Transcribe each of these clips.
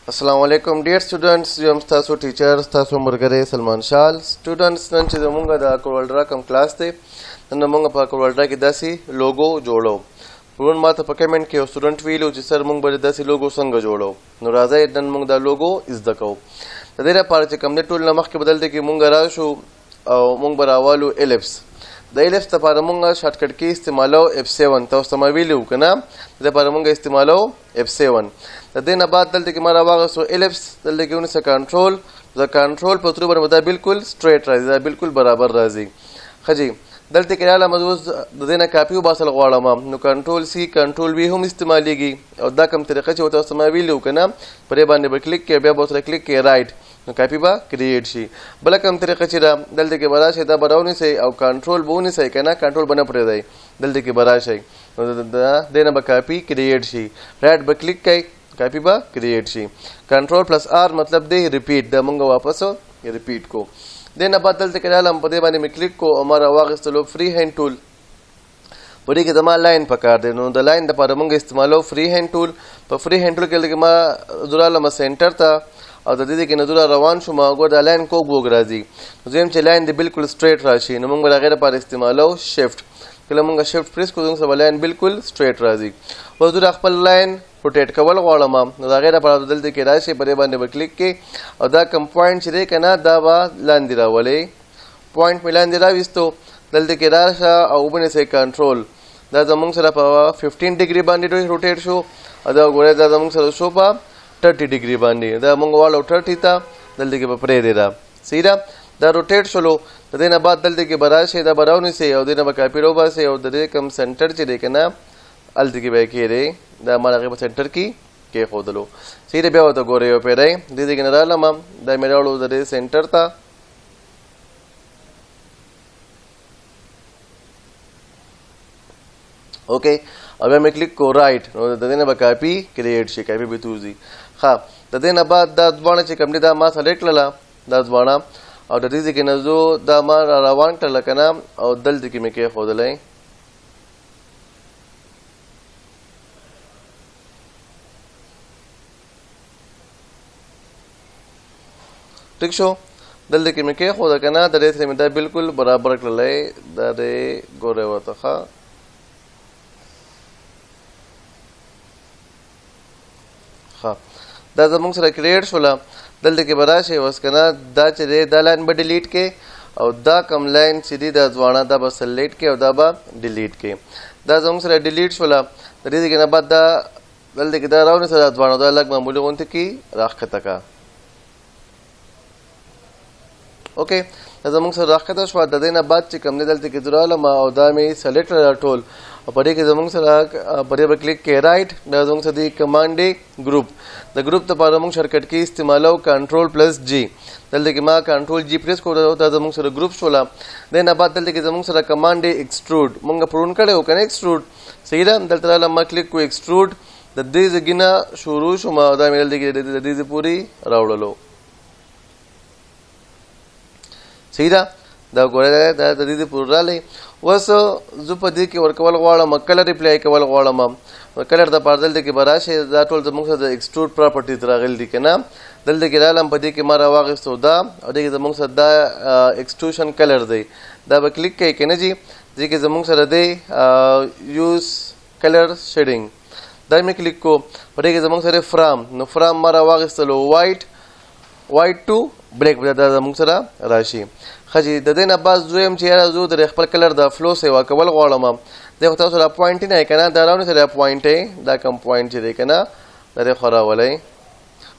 السلام علیکم ډیر سټوډنټس، یم ستاسو ټیچر، ستاسو ملګری سلمان شال. سټوډنټس، نن چې زمونږ د کورلډرا کوم کلاس دی، نن مونږ په کورلډرا کې داسې لوګو جوړو. پرون ما ته په کمنټ کې یو سټوډنټ ویلو چې سر، مونږ به داسې لوګو څنګه جوړو؟ نو راځئ، نن مونږ دا لوګو زده کوو. د دې لپاره چې کوم دی، ټول نه مخکې به دلته کې مونږ راشو او مونږ به راوالو ellipse. د ellipse لپاره مونږ shortcut key استعمالو F7. تاسو ته ما ویلي وو که نه؟ د دې لپاره مونږ استعمالو F7. د دې نه بعد دلته کې ما راواغستو ellipse. دلته کې ونیسه کنټرول، د کنټرول په ترو باندې دا بالکل straight راځي، دا بالکل برابر راځي. ښه جي، دلته کې راغلم، اوس د دې نه کاپي وباسل غواړم، نو control C، control V هم استعمالیږي. او دا کوم طریقه چې تاسو ته ما ویلي وو که نه، په دې باندې به کلیک کوې، بیا به ورسره کلیک کوې right، نو کاپي به create شي. بله کوم طریقه چې ده، دلته کې به راشئ، دا به راونیسئ او کنټرول به ونیسئ که نه، کنټرول به نه پرېږدئ، دلته کې به راشئ، نو د دې نه به کاپي create شي. right به کلیک کوئ، کاپي به create شي. control plus R مطلب دی repeat، دا مونږ واپس repeat کو. دې نه بعد دلته کې رالم، په دې باندې مې کلیک کو او ما راواغستلو free hand tool. په دې کې زما line پکار دی، نو د line دپاره مونږ استعمالو free hand tool. په free hand tool کې لکه ما زه رالم center ته او د دې کې نه زه روان شوم، ګوره دا line کوږ ووږ راځي. نو زه یم چې line دې بالکل straight راشي، نو مونږ به د هغې لپاره استعمالو shift. کله مونږ shift press کړو، زموږ سره line بالکل straight راځي. اوس زه خپل line rotate کول غواړم، نو د هغې لپاره دلته کې راشي، په دې باندې به کلیک کړئ او دا کوم point چې دی که نه، دا به لاندې راولئ. point مې لاندې راویستو، دلته کې راشه او ونیسئ کنټرول. دا زموږ سره په 15 degree باندې rotate شو او دا ګورئ، دا زموږ سره شو په 30 degree باندې. دا موږ واړو 30 ته، دلته کې به پرېږدئ. دا صحیح ده، دا rotate شولو. د دې نه بعد دلته کې به راشئ، دا به راونیسئ او دې نه به کاپي راوباسئ او د دې کوم center چې دی که نه، هلته کې به یې کښېږدئ. دا ما هغې په center کې کېښودلو. صحیح ده، بیا ورته ګورئ یو پیری. دې ځای کې نه رالم، دا مې راوړو د دې center ته. okay، او بیا مې کلیک کو right، نو د دې نه به کاپي create شي، کاپي به توزي. ښه، د دې نه بعد دا دواړه چې کوم دي، دا ما select کړله، دا دواړه، او د دې ځای کې نه زه دا ما را روان کړله که نه، او دلته کې مې کېښودلی. ټیک شو، دلته کې مې کېښوده که نه، د دې سره مې دا بالکل برابر کړلی. دا دی، ګورئ ورته. ښه، ښه، دا زموږ سره create شوله. دلته کې به راشئ اوس که نه، دا چې دی، دا line به delete کړئ او دا کوم line چې دی، دا دواړه، دا به select کړئ او دا به delete کړئ. دا زموږ سره delete شوله. د دې ځای نه بعد دا دلته کې دا راونیسه، دا دواړه، دا لږ معمولي غونډې کې راښکته کړه. okay، دا زموږ سره راښکته شوه. د دې نه بعد چې کوم دی، دلته کې زه رالم او دا مې select کړه ټول، او په دې کې زموږ سره په دې به کلیک کړئ right. دا زموږ سره دی command دی group. د group لپاره موږ shortcut key استعمالو control plus G. دلته کې ما control G press کړو، دا زموږ سره group شوله. دې نه بعد دلته کې زموږ سره command دی extrude. موږ پرون کړی و که نه extrude؟ صحیح ده. دلته رالم، ما کلیک کو extrude، د دې ځای نه شروع شوم او دا مې دلته کې د دې ځای پورې راوړلو. صحیح ده، دا ګوره، دا د دې پورې راغلی. اوس زه په دې کې ورکول غواړم، color apply کول غواړم. نو color د پاره دلته کې به راشي، دا ټول زموږ سره د extrude properties راغلي دي که نه. دلته کې رالم، په دې کې ما راواغېستو دا، او دې کې زموږ سره دا extrusion color دی، دا به کلیک کوي که نه جي. دې کې زموږ سره دی use color shading، دا مې کلیک کو. په دې کې زموږ سره from، نو from ما راواغېستلو white، white to black به دا زموږ سره راشي. ښه جي، د دې نه بعد زه وایم چې یاره زه د خپل color د flow سیوا کول غواړم. دی خو تاسو دا point نه که نه، دا راونیسه، دا point دی، دا کوم point چې دی که نه، دا دې خو راولئ،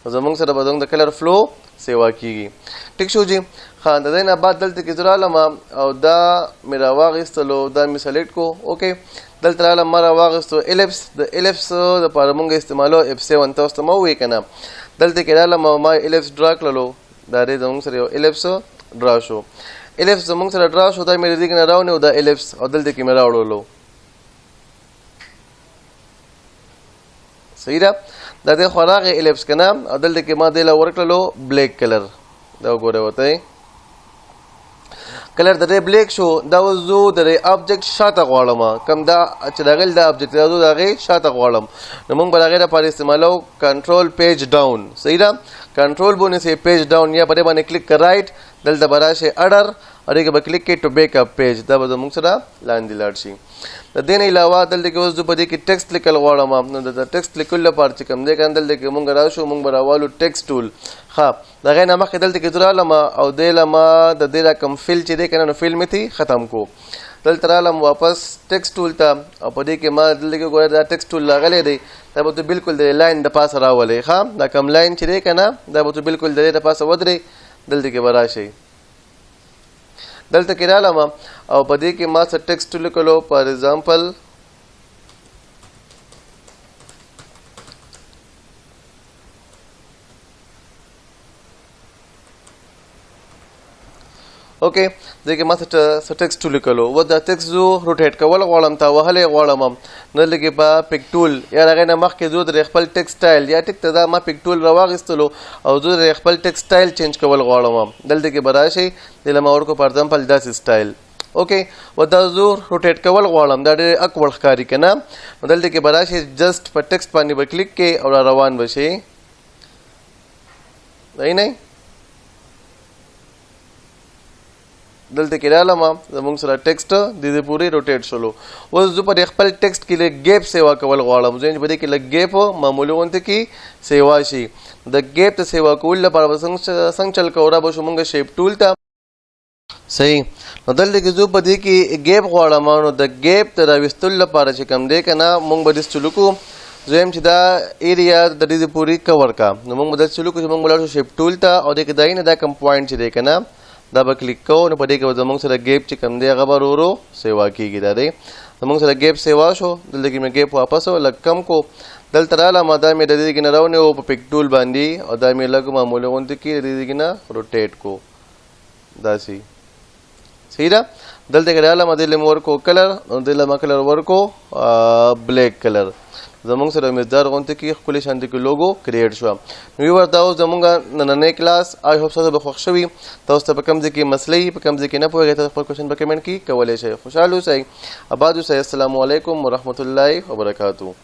زموږ سره به زموږ د color flow سیوا کېږي. ټیک شو جي. ښه، د دې نه بعد دلته کې زه رالم او دا مې راواغېستلو، دا مې select کو. okay، دلته رالم، ما راواغېستو ellipse. د ellipse دپاره مونږ استعمالو F7، تاسو ته ما وویل که نه. دلته کې رالم او ما ellipse draw کړلو، دا دی زموږ سره یو ellipse draw شو. ellipse زموږ سره draw شو، دا مې د دې نه راونیو دا ellipse او دلته کې مې راوړلو. صحیح ده، دا دی خو راغی ellipse که نه، او دلته کې ما دې له ورکړلو black color. دا وګورئ ورته. کلر د دې بلیک شو. دا اوس زه د دې ابجیکټ شاته غواړم، کوم دا چې راغلی دا ابجیکټ دا زه د هغې شاته غواړم. نو موږ به د هغې دپاره استعمالو کنټرول پیج ډاون. صحیح ده، کنټرول به ونیسئ پیج ډاون، یا په دې باندې کلیک کړئ رایټ، دلته به راشئ اډر او دې کې به کلیک کړئ ټو بیک اپ پیج، دا به زموږ سره لاندې لاړ شي. د دې نه علاوه دلته کې اوس زه په دې کې ټیکسټ لیکل غواړم. نو د ټیکسټ لیکلو لپاره چې کوم دی که نه، دلته کې مونږ راشو، مونږ به راوالو ټیکسټ ټول. ښه، د هغې نه مخکې دلته کې زه رالم او دې له ما د دې دا کوم فیل چې دی که نه، نو فیل مې ترې ختم کړو. دلته رالم واپس ټیکسټ ټول ته او په دې کې ما دلته کې ګوره دا ټیکسټ ټول راغلی دی، دا به ته بالکل د لاین د پاسه راولې. ښه، دا کوم لاین چې دی که نه، دا به ته بالکل د دې د پاسه ودرې، دلته کې به راشي. دلته کې رالم او په دې کې ما څه ټیکسټ ولیکلو، فار ایگزامپل اوکې، دې کې ما څه ټیکسټ ولیکلو. و دا ټیکسټ زه روټیټ کول غواړم، تا وهلی غواړم. نو دلته کې په پیک ټول یا د هغې نه مخکې زه د خپل ټیکسټ سټایل یا ټیک ته دا ما پیک ټول راواخیستلو او زه د خپل ټیکسټ سټایل چینج کول غواړم. دلته کې به راشئ، دې له ما ورکړو فار ایگزامپل داسې سټایل. اوکې، و دا زه روټیټ کول غواړم، دا ډېر اکوړ ښکاري که نه. نو دلته کې به راشئ، جسټ په ټیکسټ باندې به کلیک کړئ او را روان به شئ. دی نه دلته کې رالم، زموږ سره ټیکسټ د دې پورې روټیټ شولو. اوس زه په دې خپل ټیکسټ کې لږ ګیپ سیوا کول غواړم، زه په دې کې لږ ګیپ معمولي غونډه کې سیوا شي. د ګیپ ته سیوا کول لپاره به څنګه چل کوو، را به شو موږ شیپ ټول ته. صحیح، نو دلته کې زه په دې کې ګیپ غواړم. نو د ګیپ د راویستلو لپاره چې کوم دی که نه، موږ به داسې چلو کړو. زه وایم چې دا ایریا د دې پورې کور کا. نو موږ به داسې چلو کړو چې موږ به لاړ شو شیپ ټول ته او دې کې دا نه دا کوم پوینټ چې دی که نه، دا به کلیک کوو. نو په دې کې به زموږ سره ګیپ چې کوم دی هغه به ورو ورو سیوا کېږي. دا دی زموږ سره ګیپ سیوا شو. دلته کې مې ګیپ واپس لږ کم کو. دلته رالم، دا مې د دې کې نه راونیو په پیک ټول باندې او دا مې لږ معمولي غونډې کې د دې کې نه روټیټ کو داسې. صحیح ده. دلته کې رالم، دې له مې ورکو کلر، نو دې له ما کلر ورکو بلیک کلر. زموږ سره مزدار غونډې کې ښکلې شانتې کې لوګو کریټ شوه. نو ویور، دا اوس زموږ نننی کلاس. آی هوپ تاسو به خوښ شوي. تاسو ته په کوم ځای کې مسلې، په کوم ځای کې نه پوهېږئ، تاسو خپل کوشن په کمنټ کې کولی شئ. خوشحال اوسئ، اباد اوسئ. السلام علیکم ورحمت الله وبرکاتو.